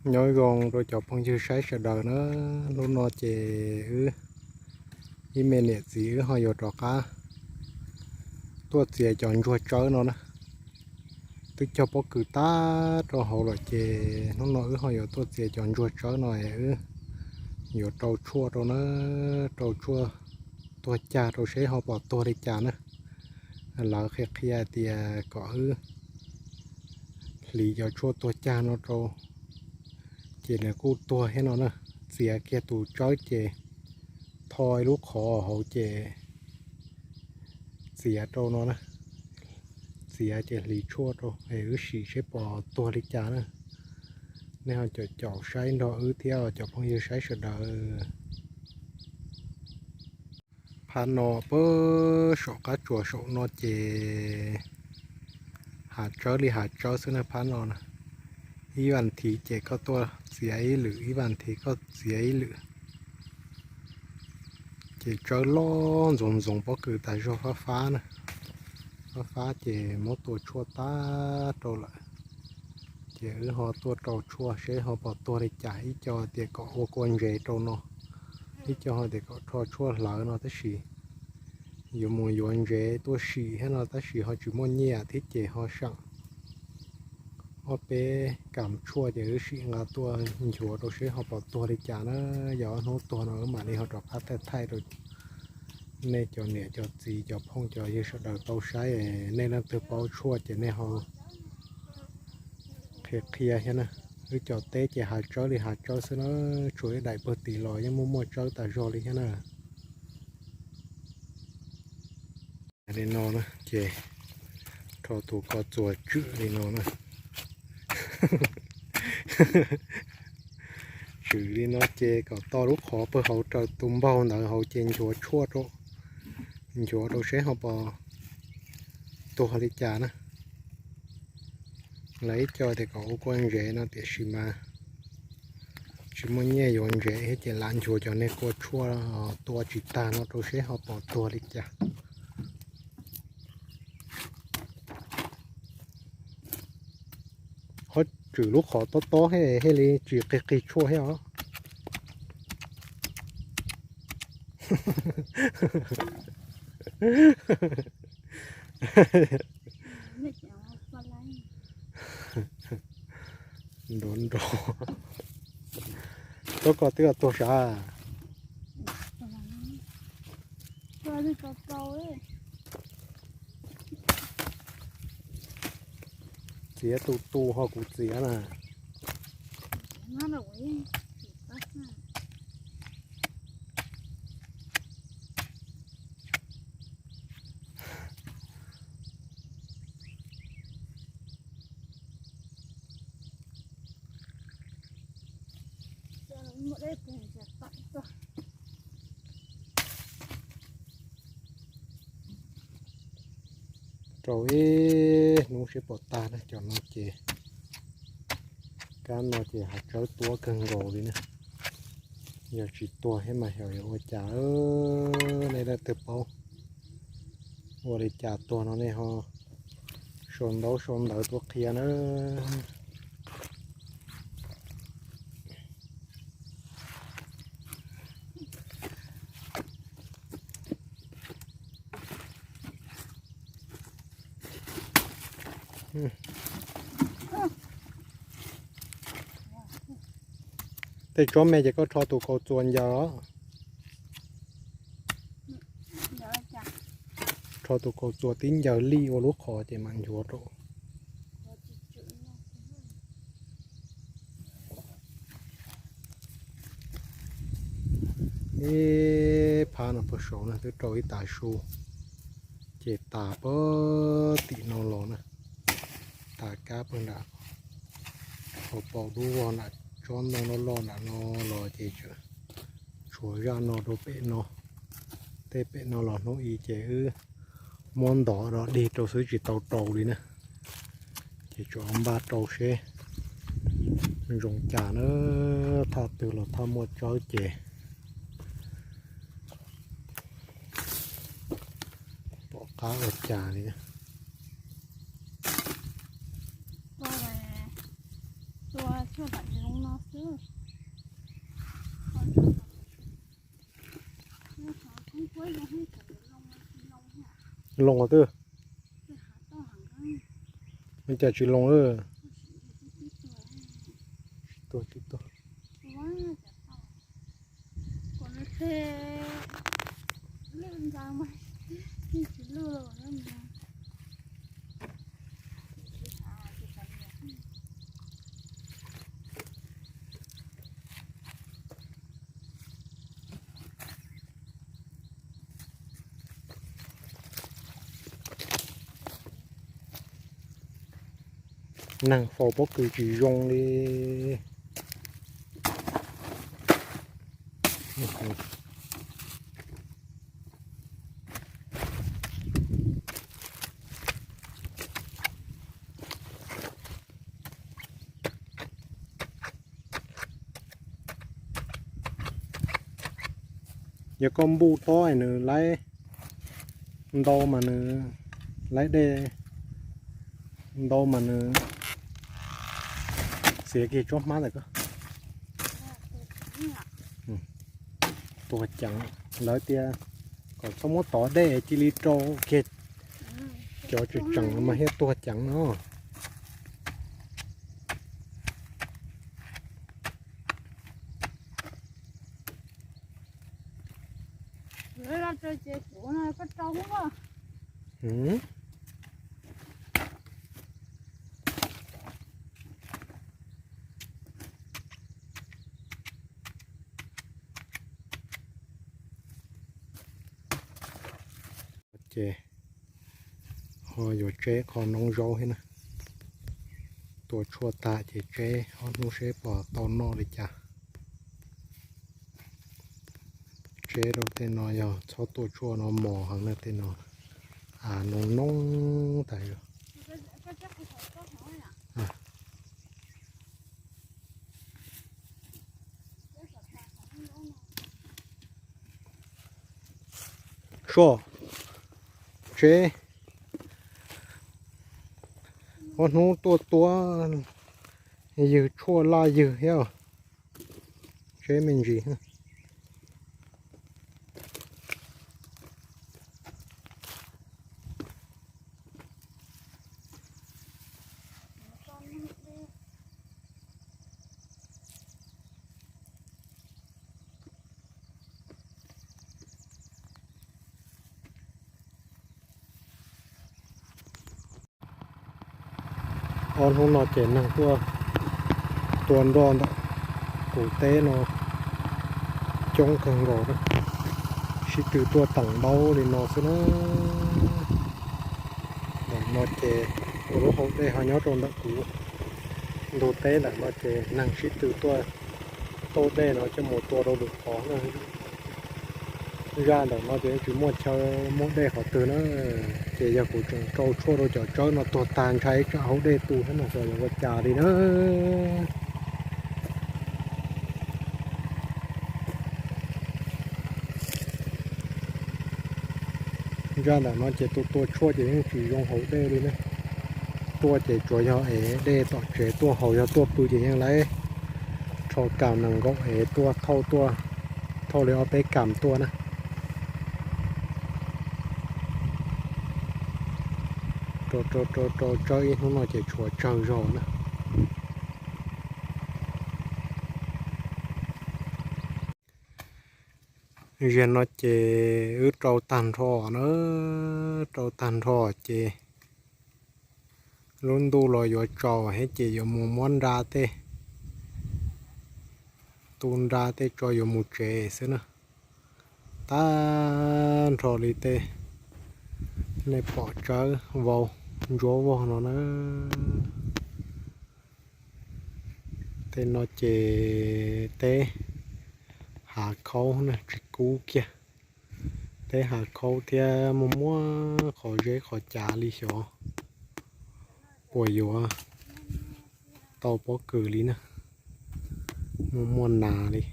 Nyob zoo rau cov phooj ywg saib sawv daws na, hnub no ces wb ib me niam txiv wb ho yuav rov qab tuaj txiav cov ntsuag tsawb no na. Twb cog pob kws tag rau hauv lawm ces hnub no wb ho yuav tuaj txiav cov ntsuag tsawb no es wb yuav rau tshuaj rau na, rau tshuaj tuag cag rau seb ho pom tuag li cas na. Lawv qhia qhia tias kom wb hliv cov tshuaj tuag cag no rau, ces nws kuj tuag thiab no na. Txiav kiag tus tsawb ces tho ib lub qhov hauv ces txiav rau no na. Txiav ces hliv tshuaj rau es wb sim seb pom tuag li cas na. Nej ho caum caum saib nrog wb thiab cov phooj ywg saib sawv daws. Phab no pab saum qab tsuas saum no ces hav tsawb li hav tsawb xwb na phab no na. Ib vas thiv ces koj tuaj txiav ib lwm, ib vas thiv koj txiav ib lwm. Ces tsawb loj ntxoov ntxoov pob kws tas zog fab fab na. Fab fab ces muab tua tshuaj tag rau lawm. Ces wb ho tuaj rau tshuaj seb ho pom tuag li cas, ib co tias kom ua kua ntsev rau no, ib co ho tias kom rho tshuaj hlawv no tab sis yuav mus yuav ntsev tuaj sim thiab no tab sis ho tsis muaj nyiaj thiab ces ho seem ob peb kam tshuaj ces wb sim nqa tuaj nchuav rau seb ho pom tuag li cas na. Yog ob hnub tuag no wb mam li ho rov qab thaij thaij rau nej cov niam cov txiv cov phooj cov ywg sawv daws tau saib, nej leej twg paub tshuaj ces nej ho qhia qhia thiab na. Wb cov teb ces hav tsawb li hav tsawb xwb na, tshuav ib daim pawg tim los yeej muaj muaj tsawb tas zog li thiab na. Li no na ces rho tus ko txuas tswm li no na. Tswm li no ces kom to lub qhov pawg hauv raws tus npaug ntawd hauv ces nchuav tshuaj rau, nchuav rau seb ho pom tuag li cas na. Lawv ib co tias kom ua kua ntsev no tiam sis mas tsis muaj nyiaj yuav ntsev thiab ces lam nchuav cov niag kua tshuaj tua tsis tag no rau seb ho pom tuag li cas. Ho tswm lub qhov tob tob thiab li tsis qig qig tshuaj thiab os. Nrov nrov. Tsob ko twb tuag sav. Txiav tu tu ho kuv txiav na. Rau ib hnub seb puas tag na, cov no ces kab no ces hav tsawb tuab kawg nkaus li na. Yog tsis tuag thiab mas xyov yuav ua cas, nej leej twg paub ua li cas tuag no nej ho sau ntaub sau ntawv tuaj qhia na. Tej tsob me ces koj rho tus kaus txuas ncaws os. Rho tus kaus txuas tib ncaws lij ua lub qhov ces mam nchuav rau. Ib phab no puag saud na twb rau ib tav su, ces tas puag tim no los na, tas kab puag nram hauv paus dub vog nram tsob ntoo loj loj nram no los ces tshuav zaj no rau pem no. Tej pem no los hnub i ces wb muab ntov do dig rau xwb tsis tau rau li na. Ces tsuas npaj rau seb zoo cas na, thaj twg los thaj muaj tsawb ces pom qab ua cas li. Loo twb, cas tsis loo lawm. Tuag tsis tuag. Neeg faus pob kws tsis zoo li. Yog koj npuj tob nws laib ntau mas nws laib dej ntau mas nws txiav kiag tsob hmab ntawm koj. Tuag ceev, lawv tias kom txhob muab tov dej cia li rau kiag cov tseem tseem mas thiaj tuag ceev no. Ces ho yuav tseb qho noob zaub thiab na. Tua tshuaj tag ces tseb ob hnub seb puas tau noj li cas. Tseb rau tej no yog txhob tua tshuaj no mos heev na, tej no av noob noob tas zog. Soj, tseb ob hnub tuaj tua ywg tshuaj laj ywg thiab. Tseb me ntsis. Ob hnub no ces neeg tuaj tua nroj ntawm kuv teb no coob kawg nkaus na, sib tw tuaj teem ntaub li no xwb na. Ntawm no ces kuv lub hau dej ho nyob rau ntawm kuv ntug teb ntawm no ces neeg sib tw tuaj tauj dej no coj mus tua rau lwm qhov na. Zaj ntawm no ces tsis muaj chaw muaj dej qhov twg na, ces yog kuv tseem rau tshuaj rau cov tsawb no tuag tag ntshai tsam hau dej tu thiab no xyov yuav ua cas li na. Zaj ntawm no ces tus tua tshuaj ces yeej tsis zoo haus dej li na. Tuaj ces tsuas yog ev dej tom tsev tuaj haus, yog tuaj pw ces yeej laib rho kam nees nkaum ev tuaj thauj tuaj, thauj li ob peb kam tuaj na. Rau rau rau rau tsawb ib hnub no ces tshuav tsawg zog na. Ziag no ces wb rau tag nrho na, rau tag nrho ces lub ntuj los yuav tsaus thiab ces yuav mus muab nra tej, tu nra tej tso yuav mus tsev xwb na. Tag nrho li tej nej pom tsawb vau ntsuab vog no na. Tej no ces teb hav khaub na, tsis kub kiag. Teb hav khaub thiab muaj muaj qhov zeb qhov cav li xyov puas yuav tau pob kws li na. Muaj muaj nas li.